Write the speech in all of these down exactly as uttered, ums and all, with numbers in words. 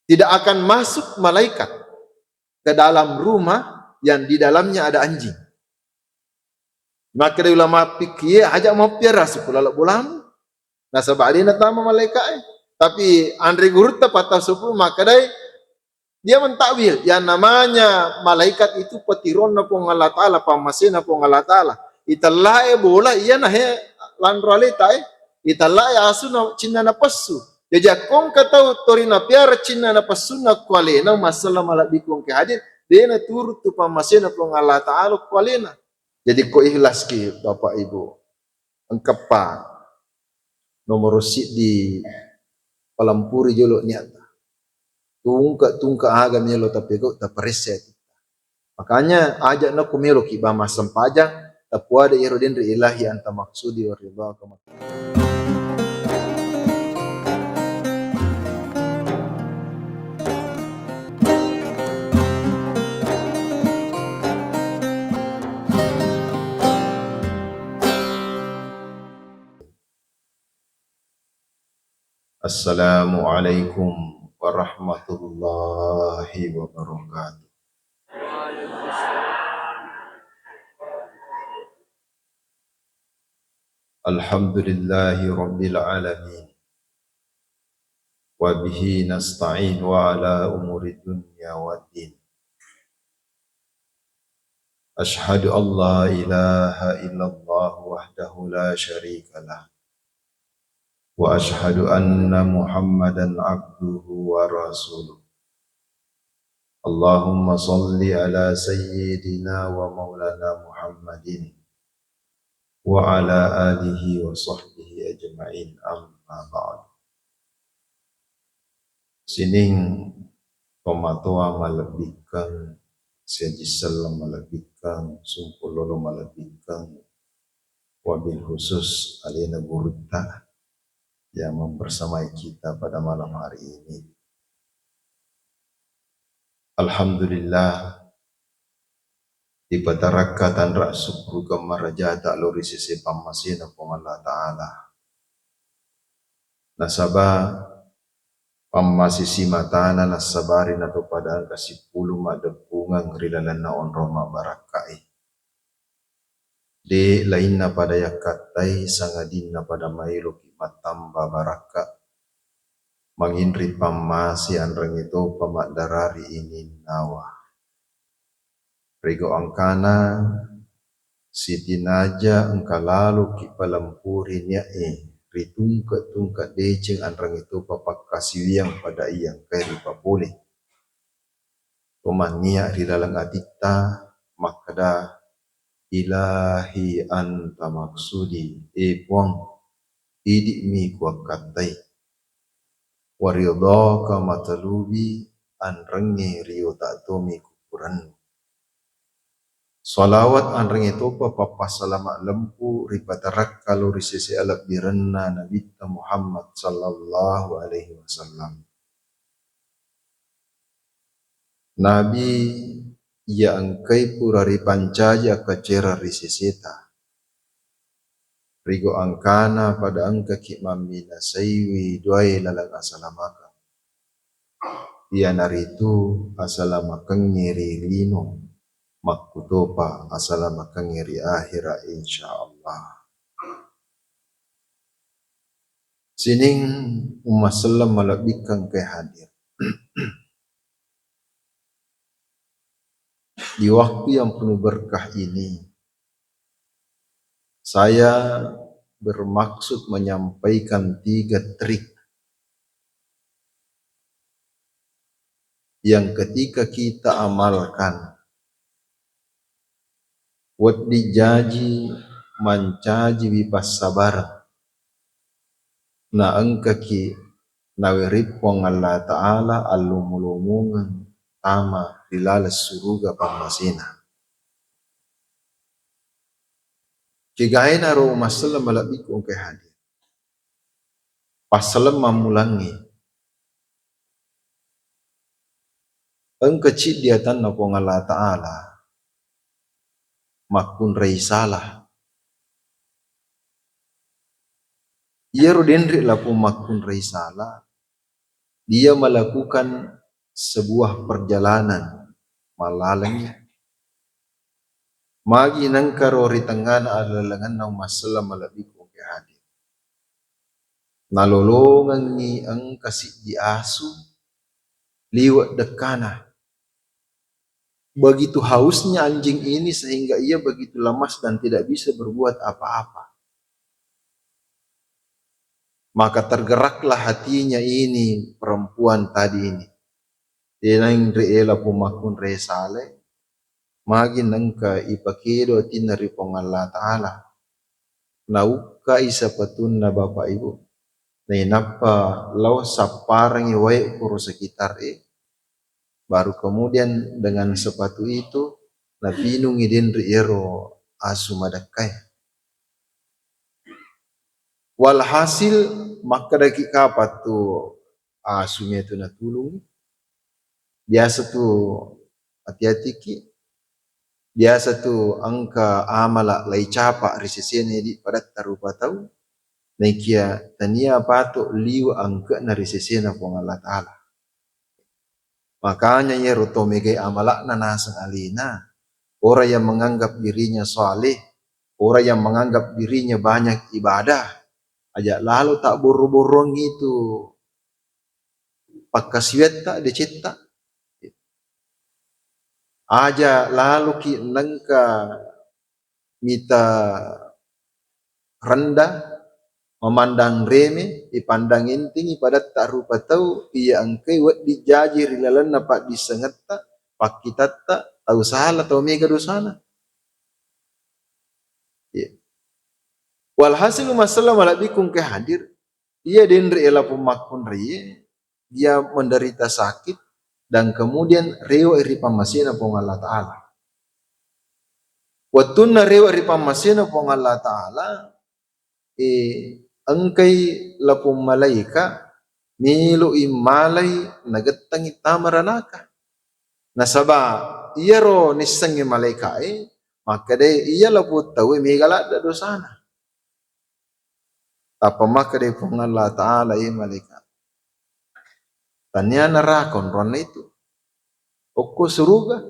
Tidak akan masuk malaikat ke dalam rumah yang di dalamnya ada anjing. Makkeda ulama fikih, "Aja mappiara asu ku laleng bolamu." Nasaba de natama malaika'e. Tapi anre gurutta pattau seppulo makkedai, dia mentakwil, yang namanya malaikat itu petironna Puang Allah Ta'ala, pammasena Puang Allah Ta'ala. Itellae bola, iya nahe lanro aleta e. Itellae asu na cinna napessu. Jaji akko engka tau tori napiara cinna napessunna ku alena, masalah malebbiku engka hadir, de naturu tu pammasena Puang Allah Ta'ala ku alena. Jadi ko ikhlas ki Bapak Ibu. Engkappa nomoro siddi, palempuri jolo niatta. Tungke-tungke aga melo tapegau, taparessa atitta. Makanya aja nako melo ki ba massempajang, tapuada iyaro denre ilahi anta maksudi wa ridhaka. Assalamualaikum warahmatullahi wabarakatuh. Alhamdulillahi rabbil alamin. Wa bihi nasta'in wa ala umuri dunya waddin. Asyhadu an la ilaha illallah wahdahu la syarika lah. Wa asyhadu anna Muhammadan abduhu wa rasuluh. Allahumma salli ala sayyidina wa maulana Muhammadin wa ala alihi wa sahbihi ajma'in, amma ba'd. Sining tomatoa malebbikkeng, siaji selleng malebbikkeng, sungkullolo malebbikkeng, wabil khusus alena gurutta yang membersamai kita pada malam hari ini. Alhamdulillah, ripatarakka tanra sukkuru kammarajata lao ri sese pammasena Puang Allah Ta'ala. Nasaba pammase simatana nassabari natopada engka sipulung maddeppungeng ri lalenna onrong mabbarakkae. De lainna pada yakkattai, sangadinna pada maeloki mattamba barakka, manginri pammase anrengnge topa maddarari ininnawa. Rego angkana, sitinaja engka laloki palempuri niae ri tungke-tungke deceng anrengnge topa pakkasiwiang pada iya engkae ripapole. Tomannia ri laleng atitta makkeda, "Ilahi anta maksudi, e Puang, idi'mi kuakkattai. Wa ridhaka matlubi, anrengnge ri otak tomi kukurennu." Salawat anrengnge topa pappassalama lempu ripatarakka lao ri sese alebbirenna Nabitta Muhammad sallallahu alaihi wasallam. Nabi iya engkai pura ripancaji akkacereng ri seseta. Rigo angkana pada engkaki mamminasaiwi duae laleng asalamakeng. Iyanaritu asalamakengnge ri lino, makkutopa asalamakengnge ri ahera, insyaallah. Sining umma selleng malebbikkeng engkae hadir. Di waktu yang penuh berkah ini, saya bermaksud menyampaikan tiga trik yang ketika kita amalkan, wedding jaji mancajiwi passabareng, na engkaki nawereng Puang Allah Ta'ala allomo-lomongeng tama ri laleng suruga pammasena. Kegaenaro umma selleng malebbiku engkae hadir. Passaleng mammulangnge. Engka ciddi atanna Puang Allah Ta'ala makkunrai sala. Iyaro denre lapong makkunrai sala, Dia melakukan sebuah perjalanan mallalengngi. Magi nengkaro ri tengngana allalengenna umma selleng malebbiku engka hadir. Nalolongengngi engka siddi asu liwe' dekkana. Begitu hausnya anjing ini sehingga ia begitu lemas dan tidak bisa berbuat apa-apa. Maka tergeraklah hatinya ini perempuan tadi ini. Tenang ri ela pumakkunre sale, magi nengka ipakedo atinna ri Puang Allah Ta'ala. Naukkai sapatunna Bapak Ibu. Nainappa lao sapparengngi wae kuro sekitar e. Baru kemudian dengan sepatu itu napinungi denre iyaro asu madekkae. Walhasil, makkedaki kapang tu asu metu natulungi. Biasa tu, hati-hatiki. Biasa tu engka amala laicapa ri sesena idi padatta rupa tau, naikia tania pato liwe' engkana ri sesena Puang Allah Ta'ala. Makanya iyaro to megai amala'na naseng alena, orang yang menganggap dirinya saleh, orang yang menganggap dirinya banyak ibadah, aja lalo tabborro-borroang itu pakkasiwiatta, decetta. Aja laloki nengka mita rendah, memandang remeh, dipandang enteng padatta rupa tau iya engkai wedding jaji ri lalenna paddissengetta, pakkitatta, tau sala, tau mega dosana. Iya. Walhasil, umma selleng malebbiku engka hadir, iya denre ela pumakkunraie, dia menderita sakit dan kemudian rewe' ri pammasena Puang Allah Ta'ala. Wettunna rewe' ri pammasena Puang Allah Ta'ala, eh, engkai lapong malaika melo'i malai nagettangi tama ranaka. Nasaba iyaro nissengnge malaika'e, makkedai iya lapong tauwe mega ladde dosana. Tappa makkedai Puang Allah Ta'ala, "Eh malaika, tania neraka onronna itu. Okko suruga."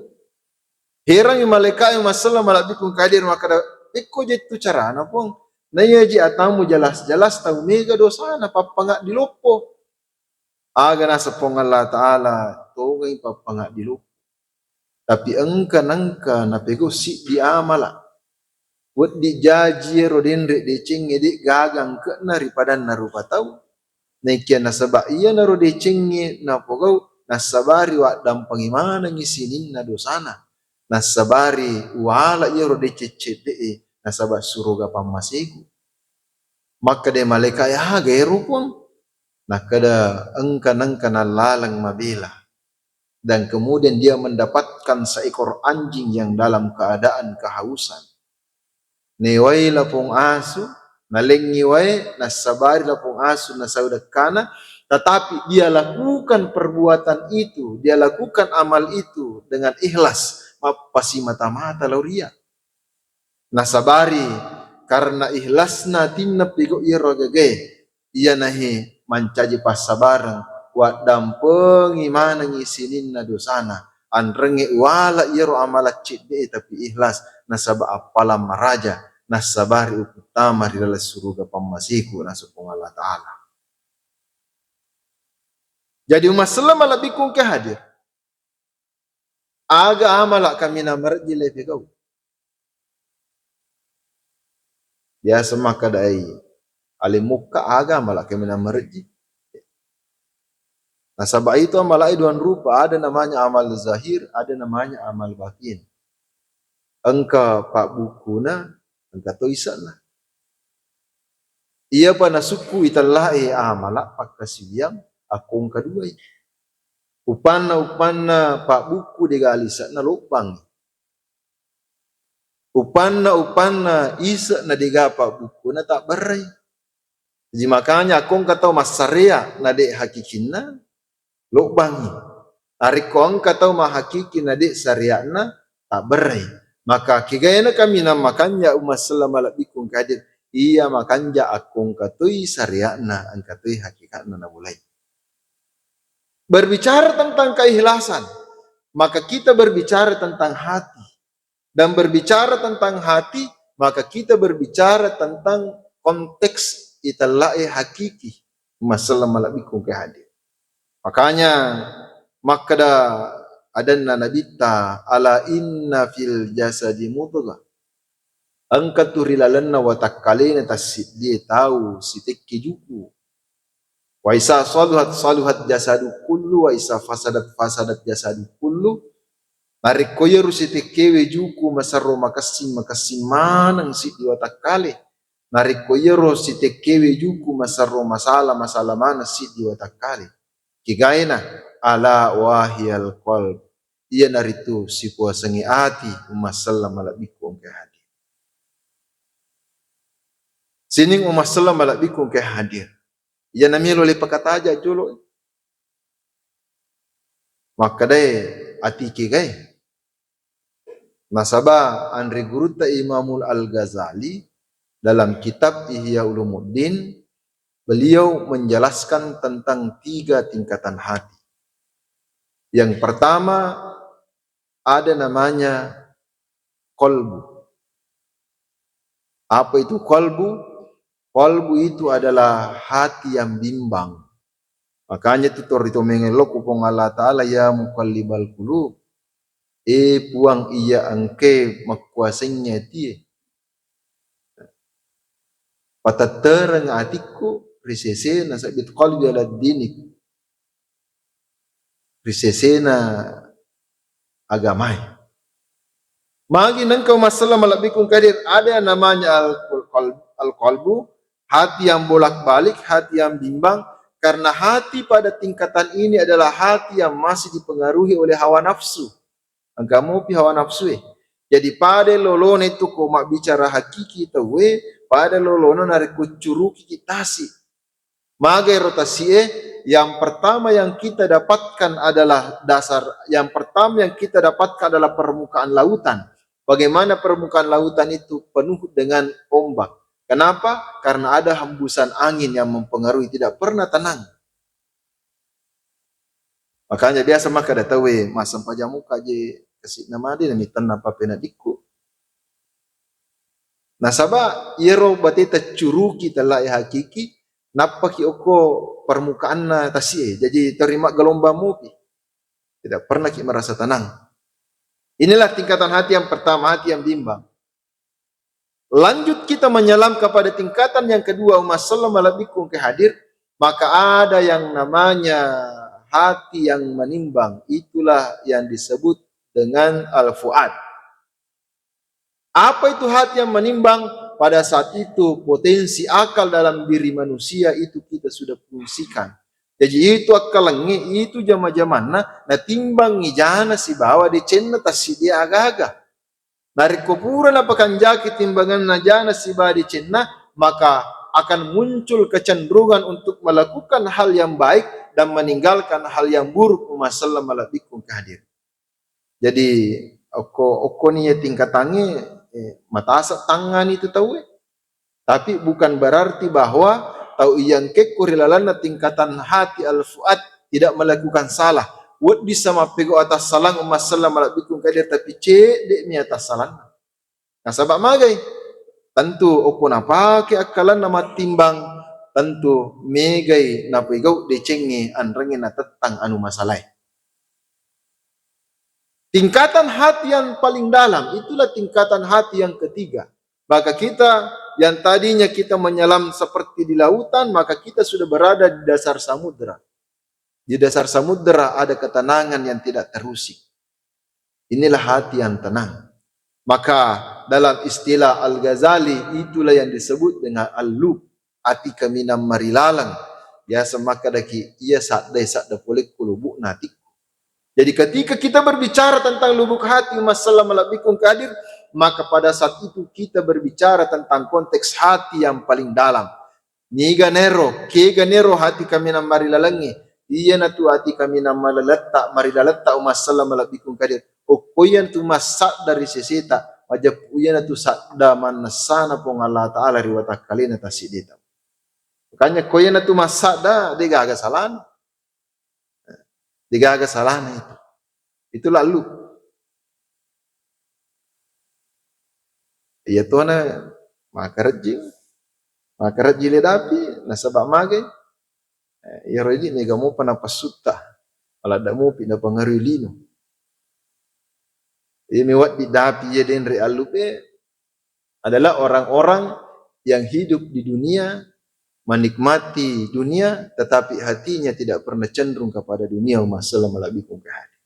Herangngi malaika'e, umma selleng malebbiku engka hadir, makkeda, "Ekko jettu carana, Puang? Naiyaji atamu jelas-jelas tau mega dosana, pappangaddi loppo." Aga naseng Puang Allah Ta'ala, tongengngi pappangaddi loppo. Tapi engka nengka napegau siddi amala. Wedding jaji ero denre decengnge de' gaga engke'na ri padanna rupa tau. Naikia nasaba iyanaro decengnge napogau, nassabari waddampengi manengngi sininna dosana. Nassabari uwala iyaro deceng cedde'e nasaba suruga pammaseku. Makkeda malaika, "Aga ero, Puang?" Nakkeda, "Engka nengka nallaleng mabela." Dan kemudian dia mendapatkan seekor anjing yang dalam keadaan kehausan. Newai lapong asu, nalengngi wae, nassabari lapong asu nasau dekkana, tetapi dia lakukan perbuatan itu, dia lakukan amal itu dengan ikhlas, mappasimata-mata lao ria. Nasabari karena ikhlasna tinna pigau iyaro agagae, iyanahe mancaji passabareng, waddampengi manengngi sininna dosana, anrengnge uwala iyaro amala cedde'e tapi ikhlas, nasaba appalang maraja, nassabari uputtama ri laleng suruga pammaseku, naseng Puang Allah Ta'ala. Jadi, umma selleng malebbiku engka hadir. Aga amala kaminang marejji le pegau? Biasa makkedai, "Ale mukka, aga amala kaminang marejji?" Nasaba itu amala e duang rupa, ada namanya amal zahir, ada namanya amal batin. Engka pabbukkuna, engka to ise'na. Iyapa nasukku itella'e amala pakkasiwiang, akkongka duai. Upanna-upanna pabbukku dega lise'na lobbang. Upanna-upanna ise' na dega pabbukkuna tabberrai. Jadi makanya ko engka tau massarea na de' hakikinna, lobbangi. Narekko engka tau mahakiki na de' sarea'na, tabberrai. Maka kegaena kaminang makanja umma selleng malebbiku engka hadir, iya makanja akko engka toi sarea'na, engka toi hakikatna namulai. Berbicara tentang keikhlasan, maka kita berbicara tentang hati. Dan berbicara tentang hati, maka kita berbicara tentang konteks itellae hakiki. Umma selleng malebbiku engkae hadir. Makanya makkeda adanna Nabitta, "Ala inna fil jasadi mudghah." Engka tu ri lalenna watakkalena tassiddie tau sitekke juku. "Wa iza saluhat saluhat jasadu kullu, wa iza fasadat fasadat jasadu kullu." Narekko iyaro sitekkewe juku masarro makessing, makessing maneng siddi watakkale. Narekko iyaro sitekkewe juku masarro masala, masala maneng siddi watakkale. Kegaena, "Ala wahiyal qalb." Iyanaritu sipuasengnge ati, umma selleng malebbiku engkae hadir. Sining umma selleng malebbiku engkae hadir. Iyana melo le pakataja jolo. Makkedae ati kegae. Nasaba anre gurutta Imamul Al-Ghazali dalam kitab Ihya Ulumuddin, beliau menjelaskan tentang tiga tingkatan hati. Yang pertama, ada namanya kolbu. Apa itu kolbu? Kolbu itu adalah hati yang bimbang. Makanya tu tori tomengeng lokku Puang Allah Ta'ala, "Ya muqallibal qulub." Eh Puang, iya engke makkuasengnge atie. Patettereng atikku ri sesena, sabbit qalbi ala dinik. Ri sesena agamae. Magi nengka umma selleng malebbiku engkae hadir, ada yang namanya al-, al-, al-qalbu, hati yang bolak-balik, hati yang bimbang, karena hati pada tingkatan ini adalah hati yang masih dipengaruhi oleh hawa nafsu. Engka mopi hawa nafsu e. Jadi pada lolona itu ko mabbicara hakiki tauwe, pada lolona narekko curuki ki tasi. Magai ro tasi'e, yang pertama yang kita dapatkan adalah dasar, yang pertama yang kita dapatkan adalah permukaan lautan. Bagaimana permukaan lautan itu penuh dengan ombak? Kenapa? Karena ada hembusan angin yang mempengaruhi, tidak pernah tenang. Makanya biasa makkeda tauwe, "Massempajang muka je kasi'na made na mitenna papenadikku." Nasaba iyaro bateta curuki tellae hakiki, nappaki okko permukaanna tasi'e. Jadi terima gelombang mupi. Tidak pernah ki merasa tenang. Inilah tingkatan hati yang pertama, hati yang bimbang. Lanjut kita menyelam kepada tingkatan yang kedua, umma selleng malebbiku engkae hadir, maka ada yang namanya hati yang menimbang. Itulah yang disebut dengan al-fuad. Apa itu hati yang menimbang? Pada saat itu potensi akal dalam diri manusia itu kita sudah fungsikan. Jadi itu akkalengnge, itu jama-jamanna natimbangngi jana sibawa decenna tassidia aga-aga. Narekko pura napakanjaki timbanganna jana sibawa decenna, maka akan muncul kecenderungan untuk melakukan hal yang baik dan meninggalkan hal yang buruk, umma selleng malebbiku engkae hadir. Jadi okko, okkoni iya tingkatangnge, eh, matasa tangngani tu tauwe. Tapi bukan berarti bahwa tau iya engkekko ri lalenna tingkatan hati al-fuad tidak melakukan salah. Wedding sa mappegau atassalang, umma selleng malebbiku engkae hadir, tapi cedde'mi atassalanna. Nasaba magai? Tentu okko napake akkalenna mattimbang, tentu megai napegau decengnge anrengnge natettang anu masalae. Tingkatan hati yang paling dalam, itulah tingkatan hati yang ketiga. Maka kita yang tadinya kita menyelam seperti di lautan, maka kita sudah berada di dasar samudera. Di dasar samudera ada ketenangan yang tidak terusik. Inilah hati yang tenang. Maka dalam istilah Al-Ghazali, itulah yang disebut dengan al-lub, ati kaminang marilaleng. Biasa makkedaki, iya sadda, sadda polekku lubukna atikku. Jadi ketika kita berbicara tentang lubuk hati, umma selleng malebbiku engkae hadir, maka pada saat itu kita berbicara tentang konteks hati yang paling dalam. Niga nero, kega nero hati kaminang marilalengnge, iyanatu ati kaminang malaletta, marilaletta, umma selleng malebbiku engkae hadir. Okko iyanatu massadda ri seseta, majeppu iyanatu sadda mannessana Puang Allah Ta'ala ri watakkalena tassiddita. Makanya ko iyanatu massadda, de gaga salana. Degaga salahna itu. Itu lallu. Iya tuana makarejjing, makarejji le dapi, nasaba magai. Eh, iyaro idi mega mopa napassutta, maladda mopi napangarui lino. Iya mewaddi dapi iya denre allupe adalah orang-orang yang hidup di dunia, menikmati dunia, tetapi hatinya tidak pernah cenderung kepada dunia, Umma Sallam malabbiku ke hadir.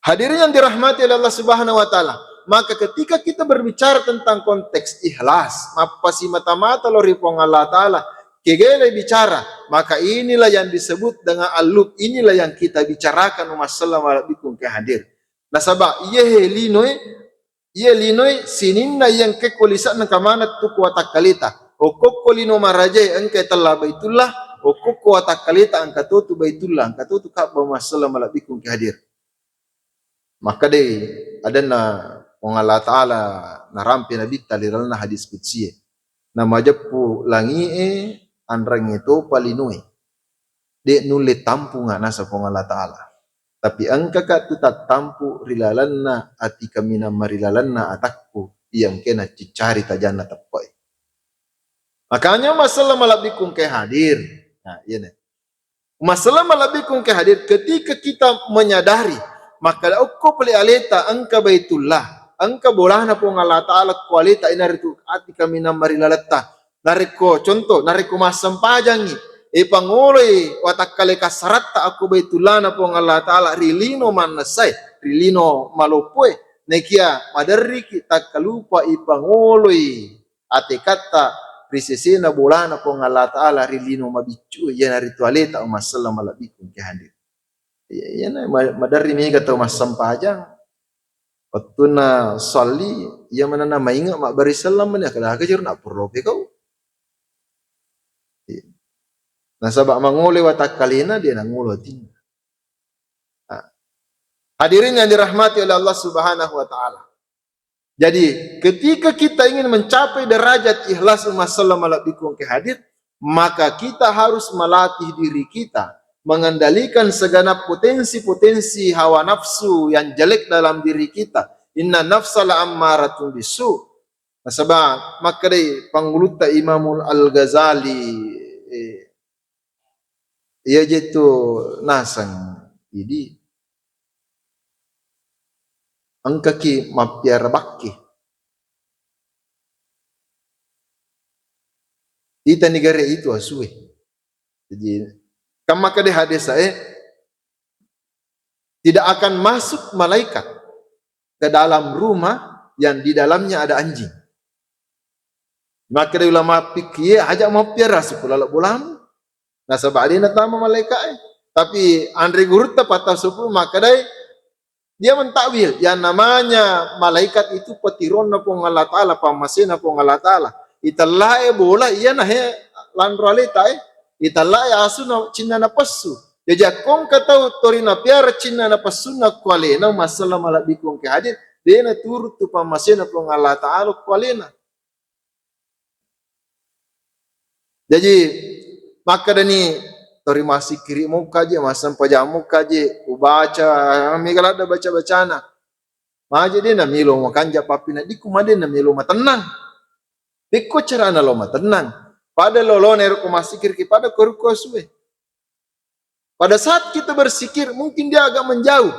Hadirin yang dirahmati oleh Allah Subhanahu wa Ta'ala, maka ketika kita berbicara tentang konteks ikhlas, mappasimata-mata lao ri Puang Allah Ta'ala, kegele bicara, maka inilah yang disebut dengan allub, inilah yang kita bicarakan, Umma Sallam malabbiku ke hadir. Nasaba iya he linoe, iya linoe sininna iya engka ko lise'na engka maneng tu ko watakkaleta. Okkokko lino marajae engka tella Baitullah, okkokko watakkaleta engka totu Baitullah, engka totu Ka'bah, Umma Sallam malabbiku ke hadir. Makkedai adanna Puang Allah Ta'ala narampe Nabitta ri lalenna hadis qudsie. Namajeppu langi'e, anrangnge topa linoe. De' nulle tampunga, naseng Puang Allah Ta'ala. Tapi engkaka tu tattampu ri lalenna ati kaminang marilalenna atakku, iya engkae naciccari tajanna teppe'e. Makanya Umma Sallam malabbiku ke hadir. Nah, iyana. Umma Sallam malabbiku ke hadir, ketika kita menyadari, maka okko pole aleta engka Baitullah, engka bolana Puang Allah Ta'ala ko aleta, inaritu ati kaminang marilaletta. Narekko contoh, narekko massempajangngi, ipangoloi watakkale kassaratta akko Baitullana Puang Allah Ta'ala ri lino mannessae, ri lino maloppoe, nekia maderriki takkalupa ipangoloi atekatta ri sesena bolana Puang Allah Ta'ala ri lino mabiccu, iyanaritu aleta, Umma Sallam malabbiku ke hadir. Iya, iyana ma-, maderri mega tau massempajang. Wettunna salli, iya manenna mainge mabbari selleng mani, akadaga jero napperlope kau. Iya. Nasaba mangolo watakkalena, de' nangolo atinna. Nah. Hadirin yang dirahmati oleh Allah Subhanahu wa Ta'ala. Jadi, ketika kita ingin mencapai derajat ikhlas, Umma Sallam malabbiku ke hadir, maka kita harus melatih diri kita mengendalikan segenap potensi-potensi hawa nafsu yang jelek dalam diri kita. Inna nafsa la ammaratun bisu. Nasaba makkedai pangulutta Imamul Al-Ghazali, eh, Iyajitu naseng idi, engkaki mappiara bakke. Itani gare itu asue. Jadi, kan makkeda hadis e, tidak akan masuk malaikat ke dalam rumah yang di dalamnya ada anjing. Makkeda ulama fikih, aja mappiara seppulo laleng bolamu. Nasaba de natama malaika'e. Tapi anre gurutta patta seppulo makkedai, dia mentakwil, yang namanya malaikat itu petironna Puang Allah Ta'ala, pammasena Puang Allah Ta'ala. Itellae bola, iya nahe lanro aleta e. Itellae asu na cinna napessu. Jaji akkongka tau tori napiara cinna napessunna ko alena, masalah malabbi kongke hadir, de naturu tu pammasena Puang Allah Ta'ala ko alena. Jaji, makkedani, tori massikkiri mukka je, massempajang mukka je, ubaca, mega ladde baca-bacana. Maje de namelo makanja pappinaddiku, made namelo matennang. Pekko carana lo matennang. Pada lolona ero ko massikkiriki, pada ko rukku asue. Pada saat kita bersikir, mungkin dia agak menjauh.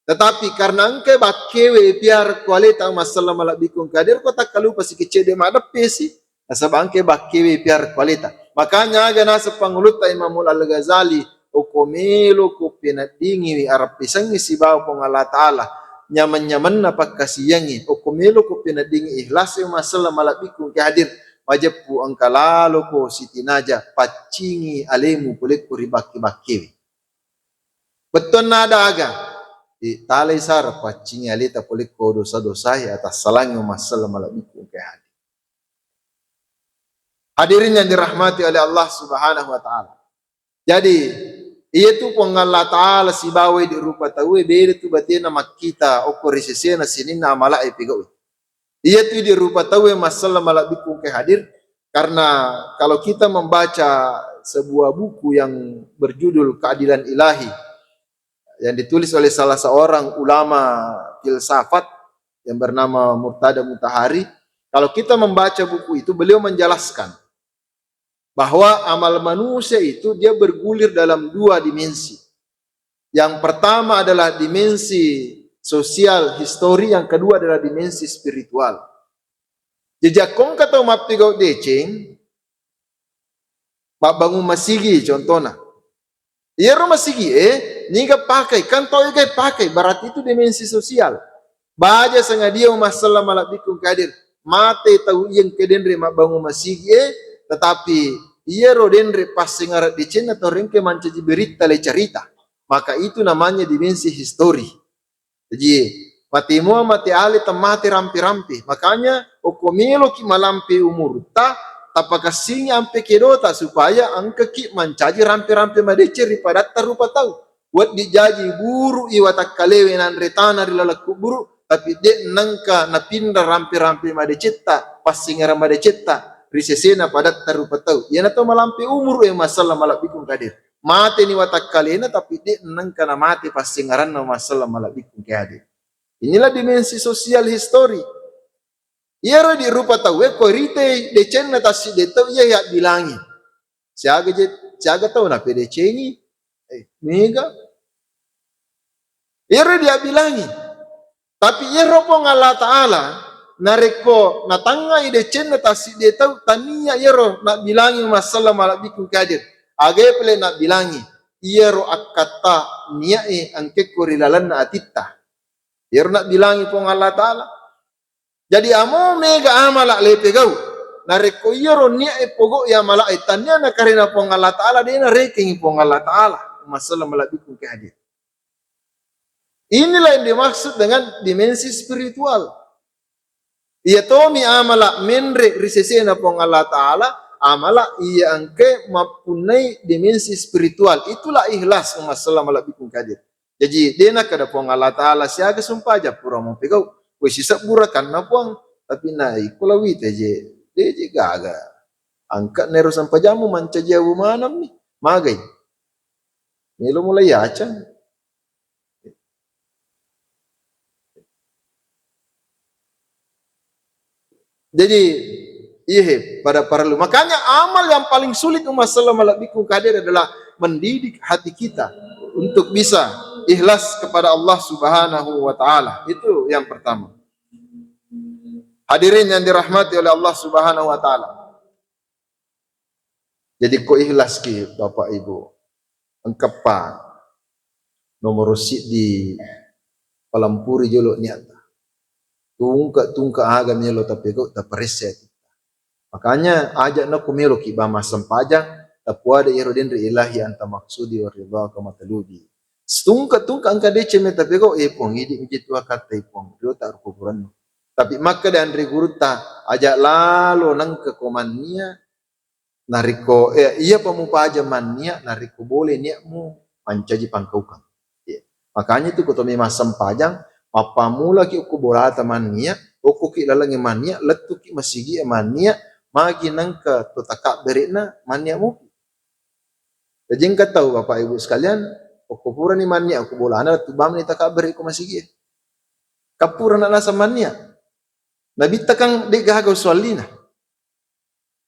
Tetapi karena engkai bakkewe piara ko aleta, masalah malabbi kongke hadir, ko takkalupa sikecce de madeppesi, nasaba engkai bakkewe piara ko aleta. Makanya aga naseng pangulutta Imamul Al-Ghazali, okko melo ko peneddingiwi arappesengngi sibawa Puang Allah Ta'ala, nyameng-nyamenna pakkasiwiyangnge, okko melo ko peneddingi ikhlas e, masalah malabbi kongke hadir, majeppu engka laloko sitinaja, paccingi alemu polekko ri bakke-bakkewe. Bettuanna ada aga, eh, talai sara paccingi aleta polekko dosa-dosae, atassalangi masalah malabbi kongke hadir. Hadirin yang dirahmati oleh Allah Subhanahu wa Ta'ala. Jadi, iyatu Puang Allah Ta'ala sibawa idi rupa tauwe, beda tu batena makkita okko ri sesena sininna amala'e pigau'i. Iyatu idi rupa tauwe masalah malabbi kongke hadir, karena kalau kita membaca sebuah buku yang berjudul Keadilan Ilahi, yang ditulis oleh salah seorang ulama filsafat yang bernama Murtada Mutahari. Kalau kita membaca buku itu, beliau menjelaskan bahwa amal manusia itu dia bergulir dalam dua dimensi. Yang pertama adalah dimensi sosial, histori, yang kedua adalah dimensi spiritual. Jaji ko engka tau mappigau deceng, mabbangung masigi contohna. Iyaro masigi e, niga pakai, kan tau ega pakai, berarti itu dimensi sosial. Baja sengadia umma selleng malebbiku engka hadir. Mate tau iya engka denre mabbangung masigi e, tetapi iyaro denre passengereng decenna tau engka mancaji berita le carita. Maka itu namanya dimensi histori. Jaji, mate mua mate ale temmate rampe-rampe. Makanya, okko meloki malampe umurutta, tapakassingi ampe kedota supaya engkaki mancaji rampe-rampe madeceng ri padatta rupa tau. Wedding jaji buru i watakkalewe nanre tana ri laleng kuburu, tapi de nengka napinra rampe-rampe madecetta, passingereng madecetta ri sesena padatta rupa tau. Iyanatu malampe umuru e, umma selleng malebbiku engka hadir. Mateni watakkalena, tapi de nengka namate passengeranna, umma selleng malebbiku engka hadir. Inilah dimensi sosial histori. Iyaro di rupa tauwe ko ritai decenna tassidde tau iya yabbilangi. Siaga je, siaga tau napedecengi? Eh, mega. Iyaro diabbilangi. Tapi iyaro Puang Allah Ta'ala, narekko natangngai decenna tassidde tau, tania iyaro nabbilangi, umma selleng malebbiku engka hadir. Aga pale nabbilangi, iyaro akkatta niae engkekko ri lalenna atitta. Iyaro nabbilangi Puang Allah Ta'ala. Jadi amo mega amala lepegau. Narekko iyaro niae pogau i amala e tania nakarena Puang Allah Ta'ala, de narekengi Puang Allah Ta'ala. Umma selleng malebbiku engka hadir. Inilah yang dimaksud dengan dimensi spiritual. Iya tomi amala menre ri sesena Puang Allah Ta'ala, amala iya engke mappunnai dimensi spiritual. Itulah ikhlas, umma selleng malebbiku engka hadir. Jaji, de nakkeda Puang Allah Ta'ala siaga sumpajang pura mupegau. Kue sisebburakanna Puang, tapi na iko lawita je, de je gaga. Angka nero sempajammu mancaji awu manammi. Magai. Melo mulai acang. Jadi, iya he, pada parellu. Makanya amal yang paling sulit, umma selleng malebbiku engka hadir, adalah mendidik hati kita untuk bisa ikhlas kepada Allah Subhanahu wa Ta'ala. Itu yang pertama. Hadirin yang dirahmati oleh Allah Subhanahu wa Ta'ala. Jadi ko ikhlas ki, Bapak Ibu, engkappa nomoro siddi palampuri jolo niatta. Tungke-tungke aga melo tapegau, taparessai atitta. Makanya aja nako melo ki ba massempajang, tapuada iyaro denre ilahi anta maksudi wa ridhaka matlubi. Setungke-tungke engka deceng meta pegau, eh Puang, idi miji tuakatta, eh Puang, riota rukuburannu. Tapi makkeda anre gurutta, aja lalo nengka ko mannia, narekko, eh, iyapa mupaja mannia, narekko boleh niatmu mancaji pangkaukang. Iya. Makanya itu ko tomi massempajang, mappammulaki okko bolata mannia, okkoki lalengnge mannia, lettuki masigi mannia, magi nengka to takabbere'na mannia mupi. Jaji engka tau, Bapak Ibu sekalian, okko purani mannia okko bolana, lettu bamni takabbere ko masigi. Kappurana naseng mannia. Nabitta kan de gaga usollina.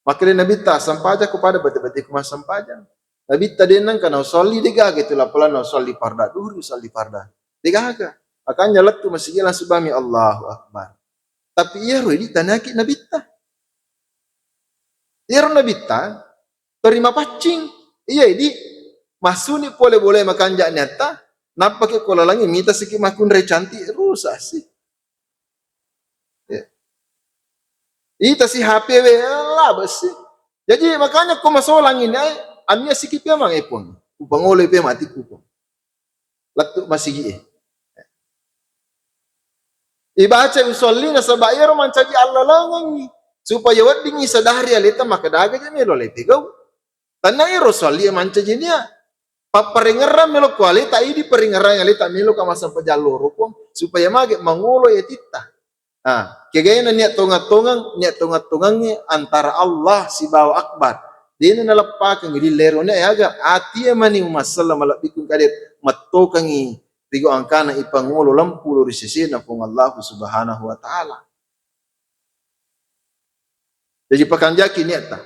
Makkeda Nabitta, "Sempajang ko pada bate-bateku massempajang." Nabitta de nengka nausolli, de gaga itu lapolanna usolli farda duhur, usolli farda. De gaga. Makanya lettu masigi langsung bami Allahu Akbar. Tapi iyaro idi taniaki Nabitta. Iyaro Nabitta, tori mapaccing. Iya idi, massuni pole bole makanja niatta, nappaki ko lalangi mita siki makkunrai cantik, rusak sih. Ya. Ita si H P we, lah besi. Jadi makanya ko masolang ini, ai, ania siki pe mang epon. Upangole pe mati kupon. Lettu masigi e. Ibaca usolli nasaba iyaro mancaji allalengengngi. Supaya weddingngi sadari aleta maka daga je melo le pegau. Tanna iyaro usolli mancaji nia. Papparengngerang melo ko aleta, idi parengngerang aleta melo ka massempajang loro, Puang, supaya mage mangolo atitta. Ah, kegaina niat tongeng-tongeng, niat tongeng-tongengnge antara Allah sibawa Akbar. Dena naleppakeng lillero ne aga atie mani umma selleng malebbiku engka hadir mettokengi rigo angkana ipangolo lempu lo ri sesena Puang Allahu Subhanahu wa Ta'ala. Jaji pakanjaki niatta.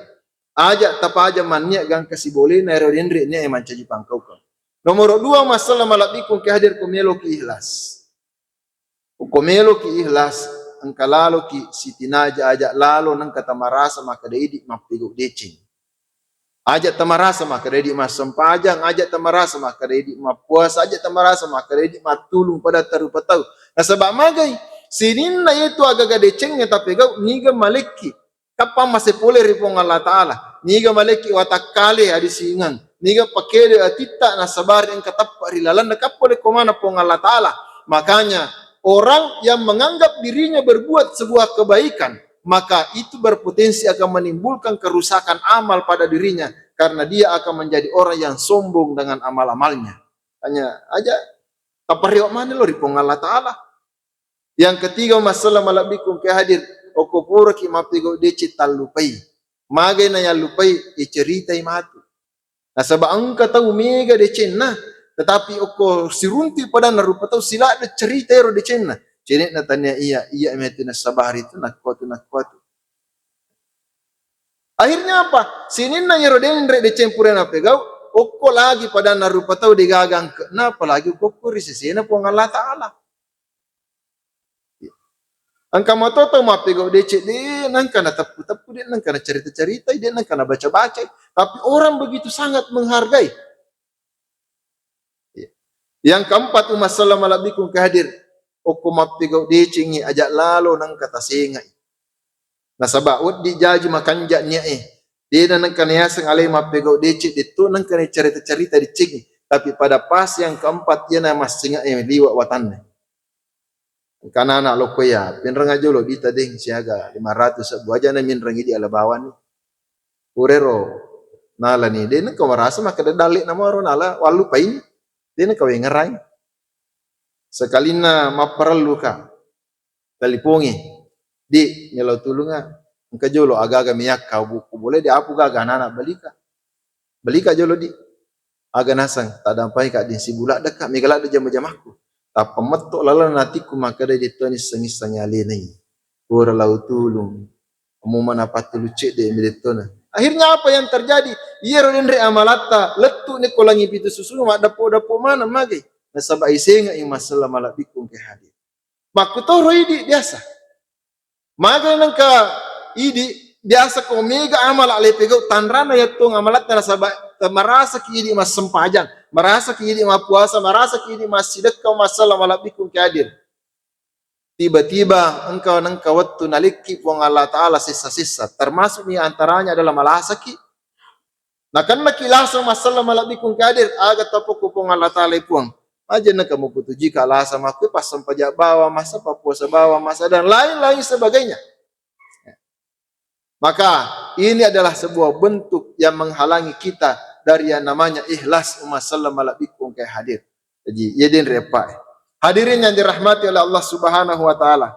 Aja tapaja mannia gangka sibolena ero denre nia mancaji pangkaukeng. Nomoro dua, masalah malabbiku engka hadir ko meloki ikhlas. Ko meloki ikhlas, engka laloki sitinaja aja lalo nengka tamarasa makkeda idi mappegau deceng. Aja tamarasa makkeda idi massempajang, aja tamarasa makkeda idi mappuasa, aja tamarasa makkeda idi mattulung pada tarupa tau. Nasaba magai sininna yetu agaga decengnge tapegau niga malekki. Kapang mase pole ri Puang Allah Ta'ala. Niga malekki watakkale adisingeng. Niga pakede atitta nasabari engka tappa ri lalenna kappole ko mana Puang Allah Ta'ala. Makanya orang yang menganggap dirinya berbuat sebuah kebaikan, maka itu berpotensi akan menimbulkan kerusakan amal pada dirinya karena dia akan menjadi orang yang sombong dengan amal-amalnya. Hanya aja taparewa mana lo ri Puang Allah Ta'ala. Yang ketiga, masalah malabbiku engka hadir, okko puraki mappegau deceng tallupai. Magai na yallupai, iceritai matu. Nasaba engka tau mega decenna, tetapi okko siruntu padanna rupa tau siladde cerita ero decenna. Cenekna tania iya, iya metu nasabari tu nakko tu nakko tu. Akhirnya apa? Sininna yero denre deceng pura napegau, okko lagi padanna rupa tau degaga engkena, apalagi okko ri sesena Puang Allah Ta'ala. Engka mato tau mappegau deceng, de nengka na teppu-teppu, de nengka na cerita-cerita, de nengka na baca-baca, tapi orang begitu sangat menghargai. Yang keempat, umma selleng malabbiku engka hadir, okko mappegau decengi aja lalo nengka tasengai. Nasaba wedding jaji makanja niae. Dena nengka na yaseng alai mappegau deceng, detto nengka na cerita-cerita decengi. Tapi pada pas yang keempat, iyana massengae liwa watanna. Engka anak lokko ya, pinreng aja lo dita deng siaga lima ratus sebbu aja na minreng idi ala bawani. Purero nalani, de nengka marasa makkeda dalle namaro nala wallupaini. De nengka wengerai. Sekalinna mapparellu ka, talipongi. Di, melo tulunga. Engka jolo aga-aga meyakka buku boleh di apu gaga anak-anak balika. Balika jolo di. Aga naseng, tadampai ka di sibula deka, mega ladde jama-jamakku. Tappa metto lalang natikku makkeda di tuani seng-seng alenai. Pura lau tulung. Mu mana pattulu cedde mi dettona. Akhirnya apa yang terjadi? Iyaro denre amalatta lettu ne ko langi pitu susu maddapo-dapo mana magai. Nasaba isenga i masalah malabbiku engka hadir. Makkutoro idi biasa. Magai nengka idi biasa ko mega amala lepegau tanrana yatto amalatta nasaba marasaki idi massempajang, marasaki idi mappuasa, marasaki idi massidekka masalah malabbiku engka hadir. Tiba-tiba engka nengka wettu nalekki Puang Allah Ta'ala sessa-sessa, termasuk ni antaranya adalah malasaki. Nakennaki lasa massalla malabbiku engka hadir, aga tapokko Puang Allah Ta'ala Puang. Aja nengka muputujika lasa makkue passempaja bawa masa, pappuasa bawa masa, dan lain-lain sebagainya. Maka ini adalah sebuah bentuk yang menghalangi kita dari yang namanya ikhlas umma selleng malabbiku engka hadir. Jadi, iya denre eppa. Hadirin yang dirahmati oleh Allah Subhanahu wa Ta'ala.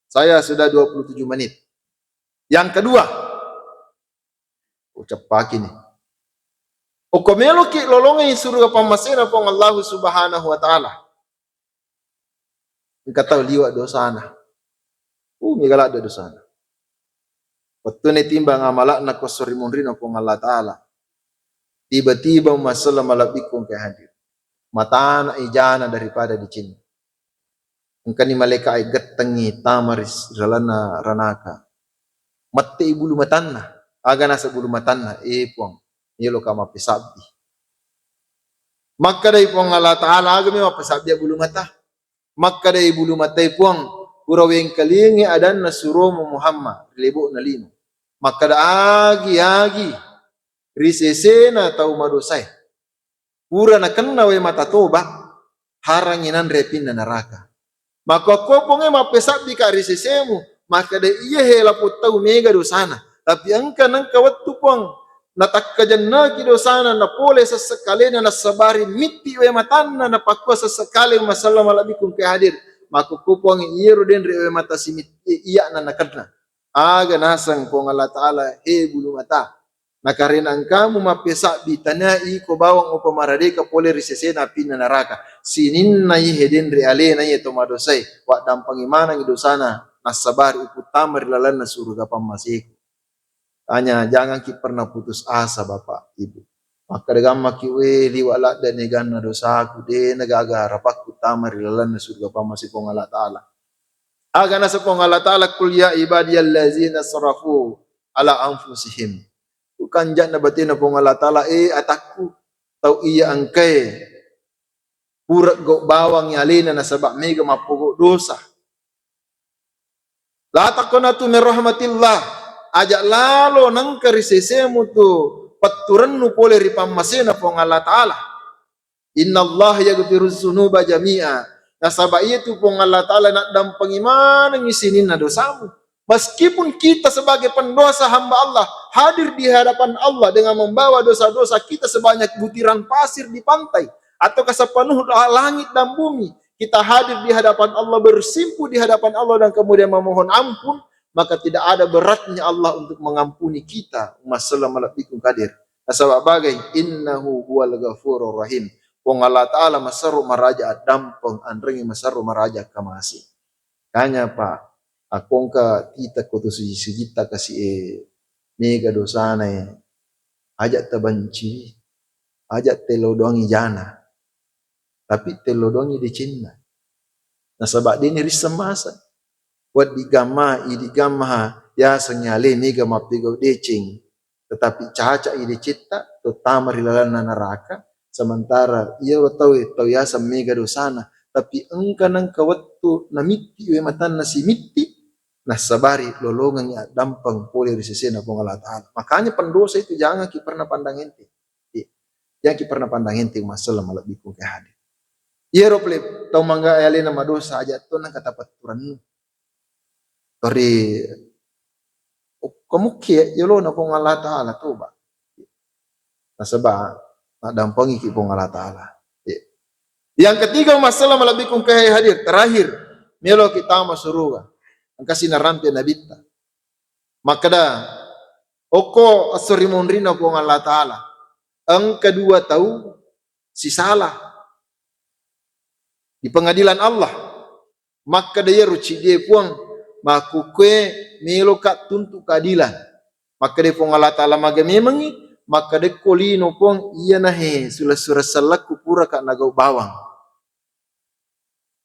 Saya sudah dua puluh tujuh menit. Yang kedua, ucappaki ni. Okko meloki lolongi suruga pammasena Puang Allahu Subhanahu wa Ta'ala. Engka tau liwa dosana. Uh, mega ladde dosana. Wettuna timbang amala'na ko esso ri munrina Puang Allah Ta'ala. Tiba-tiba masalah malabbiku engka hadir. Matana ijana daripada dicinna. Engkani malaika e gettengngi tama ri s-, lalenna ranaka. Mette i bulu matanna. Aga naseng bulu matanna? Eh, Puang, meloka mappesabbi. Makkedai Puang Allah Ta'ala, aga mi mappesabbi bulu mata? Makkedai bulu matae, Puang, pura wengkalingi adanna suromu Muhammad ri lebo'na lino. Makkeda, agi-agi ri sesena tau madosae. Pura nakenna wae mata toba, harangi nanre apinna naraka. Makkokko Puangnge mappesabbika ri sesemu, makkeda iya he lapong tau mega dosana. Tapi engka nengka wettu Puang, natakkajennaki dosana, napole sessekkalena, nassabari mitti wae matanna, napakkua sessekkale masalla malabbiku engka hadir. Makkokko Puang iyaro denre wae mata simitti iya'na nakenna. Aga naseng Puang Allah Ta'ala, he bulu mata. Nakarena engkamu mappesabbi, tania iko bawang upamaradeka pole ri sesena apinna naraka. Sininna iye denre alena iye to madosae, waddampengi manengi dosana, nassabari uputtama ri lalenna suruga pammaseku. Tanya, janganki pernah putus asa, Bapak, Ibu. Makkeda gammaki, "We, liwa ladde neganna dosaku, de nagaga rapakku tama ri lalenna suruga pammase Puang Allah Ta'ala." Aga nasa Puang Allah Ta'ala, "Qul ya ibadiyallazina asrafu ala anfusihim." Bukan jakna batena Puang Allah Ta'ala, "Eh, atakku, tau iya engkae pura gau bawang alena nasaba mega mappogo dosa." La taqnatu min rahmatillah. Aja lalo nengka ri sesemu tu petturennu pole ri pammasena Puang Allah Ta'ala. Innallaha yaghfiru dzunuba jami'a. Nasaba iya tu Puang Allah Ta'ala naddampengi manengi sininna dosamu. Meskipun kita sebagai pendosa hamba Allah hadir di hadapan Allah dengan membawa dosa-dosa kita sebanyak butiran pasir di pantai atau sepenuh langit dan bumi, kita hadir di hadapan Allah, bersimpuh di hadapan Allah, dan kemudian memohon ampun, maka tidak ada beratnya Allah untuk mengampuni kita. Umma selleng malebbiku engka hadir. Nasaba bagai, innahu huwal ghafurur rahim. Puang Allah Ta'ala maserro maraja addampeng, anrengngi maserro maraja akkamase. Kanya, Pak, akko engka tita ko tu suji-sujitta kasi e, mega dosana e, aja tabenci, aja telodoangi jana. Tapi telodoangi decenna. Nasaba deni risseng masa. Waddi gamma, idi gamma, yaseng ale mega mappegau deceng. Tetapi caca i decetta, to tama ri lalenna naraka, sementara iyaro tauwe, tau yaseng mega dosana, tapi engka nengka wettu namitti we matanna simitti, nassabari lolongengi addampeng pole ri sesena Puang Allah Ta'ala. Makanya pendosa itu janganki pernah pandang enteng. Iya. Jaki pernah pandang enteng, umma selleng malebbiku engka hadir. Iyaro pole tau mangga alena madosa, aja to nengka tapetturennu. Tori okko mukki yolona Puang Allah Ta'ala, toba. Nasaba maddampengiki Puang Allah Ta'ala. Iya. Yang ketiga, umma selleng malebbiku engka hadir, terakhir, melo kita tama suruga. Engka sinarampe nabitta. Makkeda, okko esso ri munrinna Puang Allah Ta'ala, engka dua tau sisala di pengadilan Allah. Makkeda iyaro ciddie, Puang, makkukkue meloka tuntu keadilan. Makkeda Puang Allah Ta'ala, maga memengngi? Makkeda ko lino, Puang, iyanahe sula-sura sellekku puraka nagau bawang.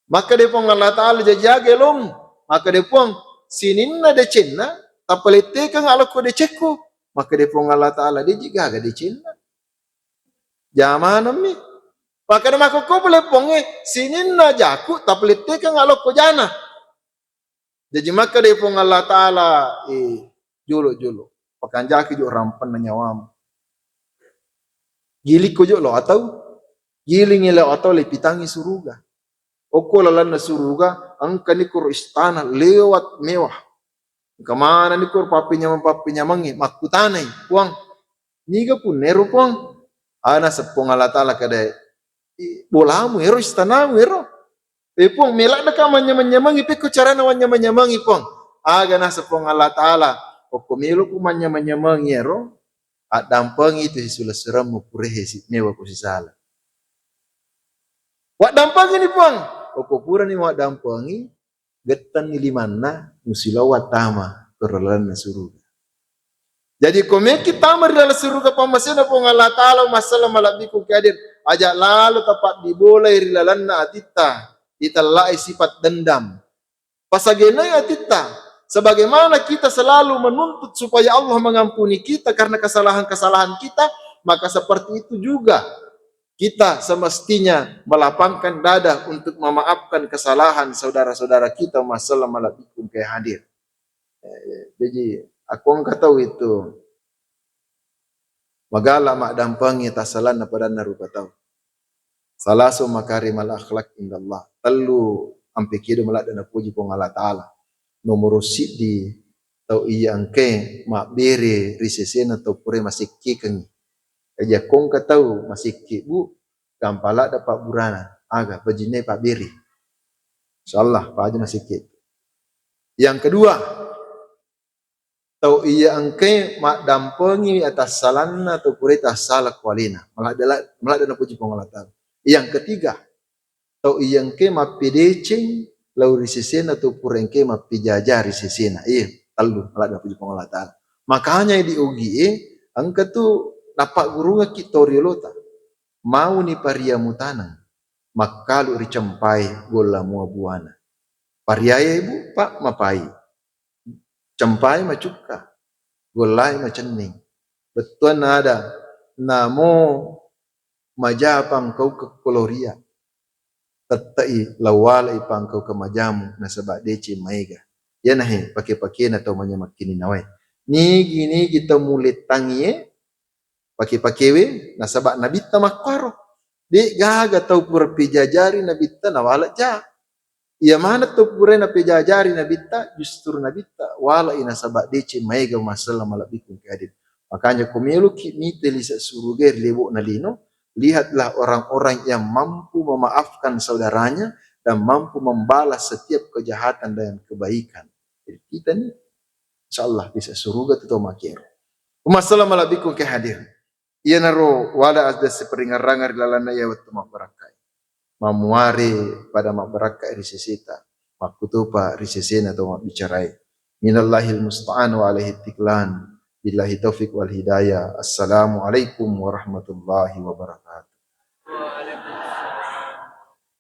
Makkeda Puang Allah Ta'ala, jaji aga elomu? Makkeda Puang, sininna decenna tapalettekeng alokko decekku. Makkeda Puang Allah Ta'ala, deji gaga decenna. Jamanemmi. Makkeda makkokko pole Puangnge, sininna jaku tapalettekeng alokko jana. Jaji makkeda Puang Allah Ta'ala, eh, jolo-jolo, pakanjaki jo rampenna nyawamu. Gilikko jo lo atau, gilingi lo atau, le pitangi suruga. Okko lalenna suruga, engka nikoro istana lewat mewah. Engka maneng nikoro pappenyameng-pappenyamangnge, makkutanai, Puang, niga punna ero, Puang? Ana seppong Allah Ta'ala kadae, "I, bolamu ero, istanamu ero." Eh, Puang, meladdeka manyameng-nyamengi, pekko carana manyameng-nyamengi, Puang? Aga nasa Puang Allah Ta'ala, okko meloku manyameng-nyamengi ero, addampengi tu sisulessuremmu, purehe si mewa ko sisala. Waddampengini, Puang. Okko purani waddampengi, gettenni limanna, musilao wattama ko ri lalenna suruga. Jadi, ko mekki tama ri laleng suruga pammasena Puang Allah Ta'ala, umma selleng malebbiku engka hadir, aja lalo tapaddibolai ri lalenna atitta, itellai sifat dendam. Pasagenai atitta, sebagaimana kita selalu menuntut supaya Allah mengampuni kita karena kesalahan-kesalahan kita, maka seperti itu juga kita semestinya melapangkan dada untuk memaafkan kesalahan saudara-saudara kita, umma selleng malebbiku engka hadir. Eh, jadi, akko engka tau itu magala maddampengi tassalanna padanna rupa tau. Salasu makarimal akhlak indallah. Tellu ampe kedo maladde napoji Puang Allah Ta'ala. Nomoro siddi, tau iya engkae mabbere ri sesena tau pura masekkekengngi. Jaji akko engka tau masekke, Bu, gampang ladde pabburana. Aga, bajinna pabbere. Insyaallah, paja masekke. Yang kedua, Tau iya engkae maddampengi atassalanna tau pura tassala ku alena. Maladde-, maladde napuji Puang Allah Ta'ala. Yang ketiga, tau iya engkae mappedeceng lao ri sesena tau pura engkae mappejajari sesena. Iya, tellu, maladde napuji Puang Allah Ta'ala. Makanya di ogie, engka tu napaggurungekki tau riolota. Mauni paria mutaneng, makkalu ri cempai golla mua buana. Pariae, Bu, Pak, mapai. Cempai macukka, gollai macenning. Bettuanna ada, namo maja pangkaukeng koloria. Tette'i lawalai pangkaukeng majamu nasaba deceng maega. Iyanahe pake-pakena tau manyameng kini nawae. Nigi-nigi tau mulettangie pake-pakewe, nasaba nabitta makkuaro. De gaga tau pura pejajari nabitta nawala ja. Iya maneng tau pura napejajari nabitta, justru nabitta wala'i nasaba deceng maega masalah malebbiku engka hadir. Makanya ko meloki mite lise suruga ri lebo'na lino, lihatlah orang-orang yang mampu memaafkan saudaranya dan mampu membalas setiap kejahatan dengan kebaikan. Jadi kita nih, insyaallah lise suruga tu tau makero. Masalah malebbiku engka hadir. Iyanaro wala addesse peringerrangeng ri lalenna iya wettu mabbarakkai. Mammuare pada mabbarakkai ri seseta, makkutopa ri sesena tau mabbicarae. Minallahil musta'an wa alaihi tiklan. Billahi taufiq wal hidayah. Assalamualaikum warahmatullahi wabarakatuh.